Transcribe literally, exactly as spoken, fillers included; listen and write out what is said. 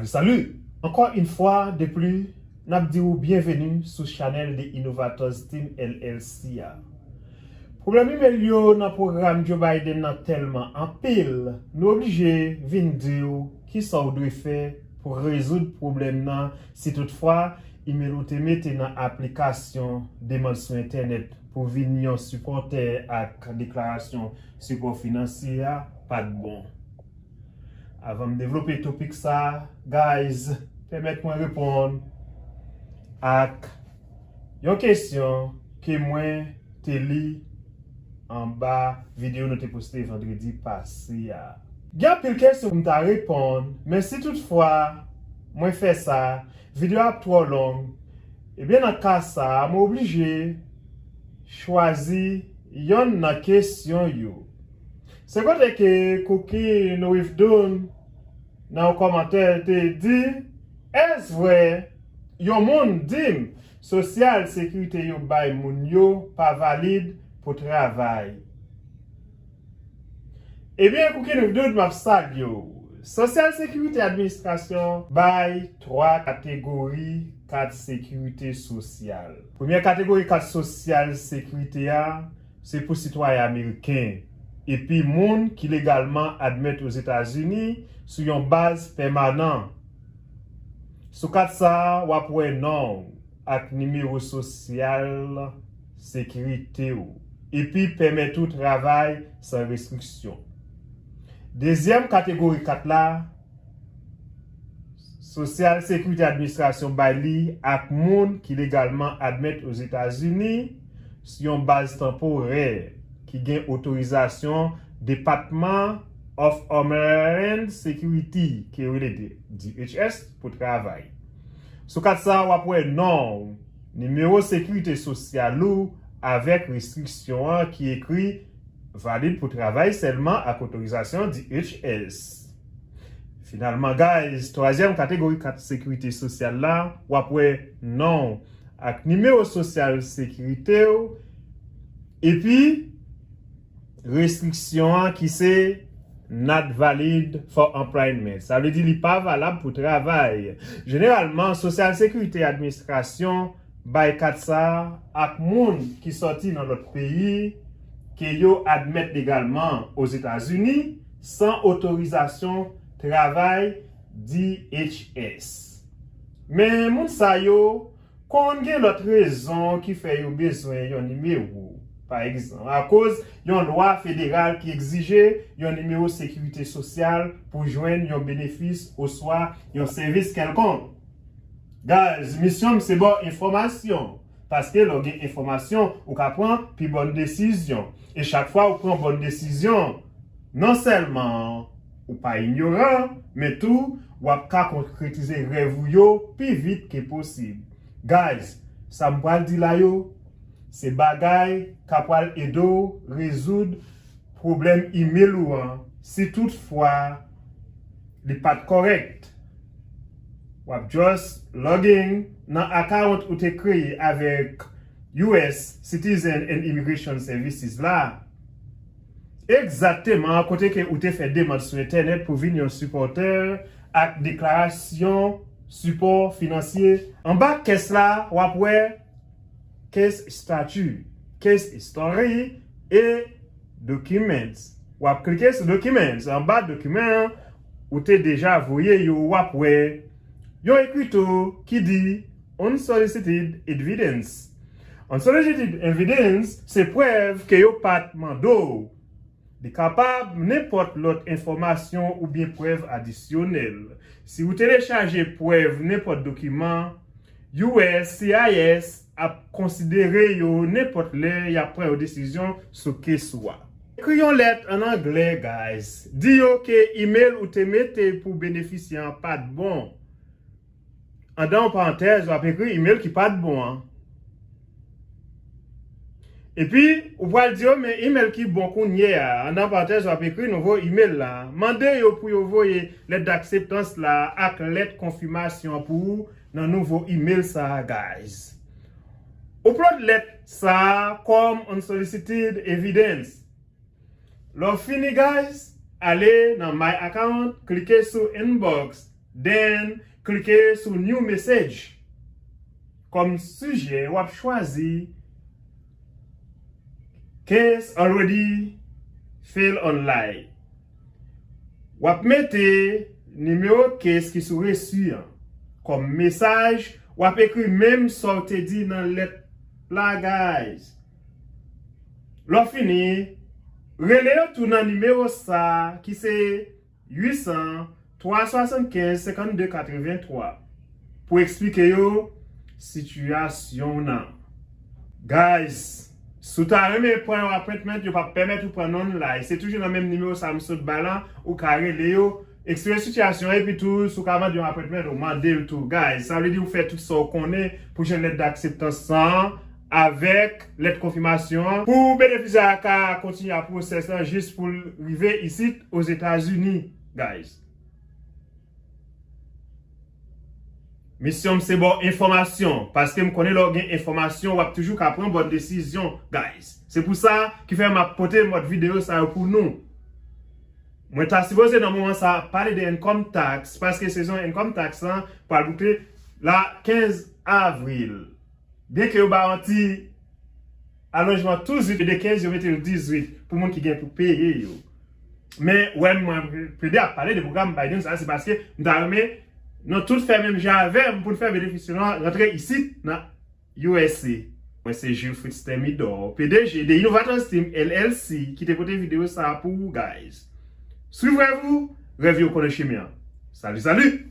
Salut! Encore une fois de plus, n ap di w byenveni sou chanèl de Innovators Team L L C a. Pwoblèm email yo nan pwogram Joe Biden nan tèlman anpil, nou oblije vin di w kisa w dwe fè pou rezoud pwoblèm nan si toutfwa email ou te mete nan aplikasyon demann sou entènèt pou vin yon sipòtè ak deklarasyon sipò finansye a pa t bon. Avan m devlope topik sa a, guys, pèmèt mwen reponn ak yon kesyon ke mwen te li anba videyo nou te poste vandredi pase a. Gen anpil kesyon pou m ta reponn, men si toutfwa mwen fè sa, videyo a ap twò long, ebyen nan ka sa a, mwen oblije chwazi yonn nan kesyon yo. Se kote ke Cookie Noivdun nan yon kòmantè te di, èske vre yon moun di m sosyal sekirite yo bay moun yo pa valid pou travay? Ebyen, Cookie Noivdun, m ap salye w. Sosyal sekirite administrasyon bay twa kategori kat sekirite sosyal. Premyè kategori kat sosyal sekirite a, se pou sitwayen ameriken epi moun ki legalman admèt Ozetazini sou yon baz pèmanan. Sou kat sa a, w ap wè non w ak nimewo sosyal sekirite w, epi pèmèt ou travay san restriksyon. Dezyèm kategori kat la, Sosyal Sekirite Administrasyon bay li ak moun ki legalman admèt Ozetazini sou yon baz tanporè ki gen otorizasyon Department of Homeland Security, ki rele D H S, pou travay. Sou kat sa a, w ap wè non w, nimewo sekirite sosyal ou avèk restriksyon an ki ekri valid pou travay sèlman ak otorizasyon D H S. Finalman, guys, twazyèm kategori kat sekirite sosyal la, w ap wè non w ak nimewo sosyal sekirite w, epi restriksyon an ki se not valid for employment. Sa vle di li pa valab pou travay. Jeneralman, Sosyal Sekirite Administrasyon bay kat sa a ak moun ki sòti nan lòt peyi ke yo admèt legalman Ozetazini san otorizasyon travay D H S. Men moun sa yo konn gen lòt rezon ki fè yo bezwen yon nimewo. Pa egzanp, akoz yon lwa federal ki egzije yon nimewo sekirite sosyal pou jwenn yon benefis oswa yon sèvis kèlkonk. Guys, misyon m se ba w enfòmasyon. Paske lè w gen enfòmasyon, ou ka pran pi bòn desizyon. E chak fwa ou pran bòn desizyon, non sèlman ou pa inyoran, men tou w ap ka konkretize rèv ou yo pi vit ke posib. Guys, sa m pral di la yo, se bagay k ap pral ede w rezoud pwoblèm email ou an, si toutfwa li pa t kòrèk. W ap just log in nan account ou te kreye avèk U S Citizen and Immigration Services la. Egzakteman kote ke ou te fè demann sou entènèt pou vin yon sipòtè ak deklarasyon sipò finansye. Anba kès la, w ap wè Case Status, Case History e Documents. W ap klike sou Documents. Anba dokiman ou te deja voye yo, w ap wè yon ekrito ki di Unsolicited Evidence. Unsolicited Evidence se prèv ke yo pa t mande w. Li kapab nenpòt lòt enfòmasyon oubyen prèv adisyonèl. Si ou telechaje prèv nenpòt dokiman, U S C I S ap konsidere yo nenpòt lè y ap pran yon desizyon sou case ou a. Ekri yon lèt an anglè, guys. Di yo ke email ou te mete pou benefisye an pa t bon. Andan yon parantèz, w ap ekri email ki pa t bon an. Epi, ou pral di yo, men email ki bon kounye a. Andan parantèz, w ap ekri nouvo email la. Mande yo pou yo voye lèt d'akseptans la ak lèt konfimasyon pou ou nan nouvo email sa a, guys. Upload lèt sa a kòm unsolicited evidence. Lè w fini, guys, ale nan My Account, klike sou Inbox. Then, klike sou New Message. Kòm sijè, w ap chwazi Case already fail online. W ap mete nimewo case ki sou resi an. Kòm mesaj, w ap ekri menm sa w te di nan lèt la, guys. Lè w fini, rele yo tou nan nimewo sa ki se uit san, twa swasannkenz, senkannde, katrevenntwa pou eksplike yo sitiyasyon w nan. Guys, si w ta renmen pran yon appointment, yo p ap pèmèt ou pran online. Se toujou nan menm nimewo sa m sot ba la, ou ka rele yo, eksplike sitiyasyon, epi tou, si w ka mande yon appointment, ou mande l tou. Guys, sa vle di ou fè tout sa w konnen pou jwenn lèt dakseptans sa an avèk lèt konfimasyon an pou benefisye a ka kontinye a pwosès lan jis pou l rive isit Ozetazini, guys. Misyon m se ba w enfòmasyon, paske m konnen lè w gen enfòmasyon, w ap toujou ka pran bòn desizyon, guys. Se pou sa ki fè m ap pote mòd videyo sa yo pou nou. Mwen ta sipoze nan moman sa pale de income tax, paske sezon income tax lan pral boukle la kenz avril. Byenke yo ba yon ti alonjman tou zwit de kenz, yo mete l dizwit pou moun ki gen pou peye yo. Men, wè, mwen plede ap pale de pwogram Biden sa, se paske m ta renmen nou tout fè menm jan avè m pou n fè benefisye nou rantre isit nan U S A. Mwen se Jules Fritz Thermidor, P D G de Innovators Team L L C, ki te pote videyo sa pou ou, guys. Swiv rèv ou, rèv yo konnen chemen an. Salut, salut!